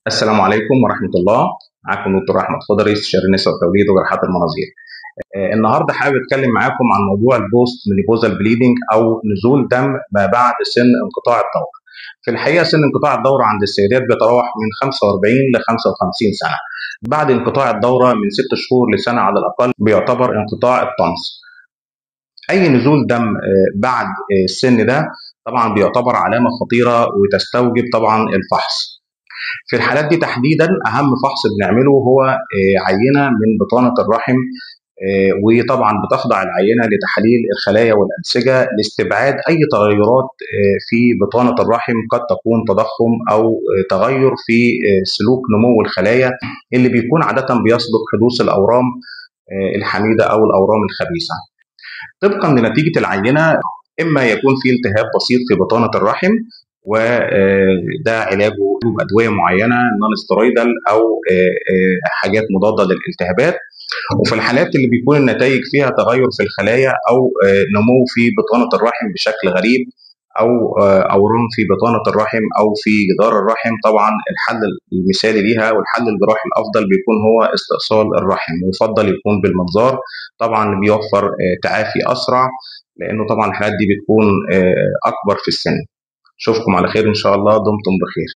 السلام عليكم ورحمة الله. معاكم دكتور أحمد خضري، استشاري النساء والتوليد وجراحات المناظير. النهارده حابب اتكلم معاكم عن موضوع ال post menopausal bleeding او نزول دم ما بعد سن انقطاع الدورة. في الحقيقة سن انقطاع الدورة عند السيدات بيتراوح من 45 ل 55 سنة. بعد انقطاع الدورة من 6 شهور لسنه على الاقل بيعتبر انقطاع الطمث. اي نزول دم بعد السن ده طبعا بيعتبر علامة خطيرة وتستوجب طبعا الفحص. في الحالات دي تحديدا اهم فحص بنعمله هو عينه من بطانه الرحم، وطبعا بتخضع العينة لتحاليل الخلايا والانسجه لاستبعاد اي تغيرات في بطانه الرحم قد تكون تضخم او تغير في سلوك نمو الخلايا اللي بيكون عادة بيسبق حدوث الاورام الحميدة او الاورام الخبيثة. طبقا لنتيجة العينة اما يكون في التهاب بسيط في بطانه الرحم وده علاجه بادويه معينة non steroidal او حاجات مضادة للالتهابات، وفي الحالات اللي بيكون النتائج فيها تغير في الخلايا او نمو في بطانه الرحم بشكل غريب او اورام في بطانه الرحم او في جدار الرحم، طبعا الحل المثالي ليها والحل الجراحي الافضل بيكون هو استئصال الرحم، ويفضل يكون بالمنظار، طبعا بيوفر تعافي اسرع لانه طبعا الحالات دي بتكون اكبر في السن. اشوفكم على خير ان شاء الله، دمتم بخير.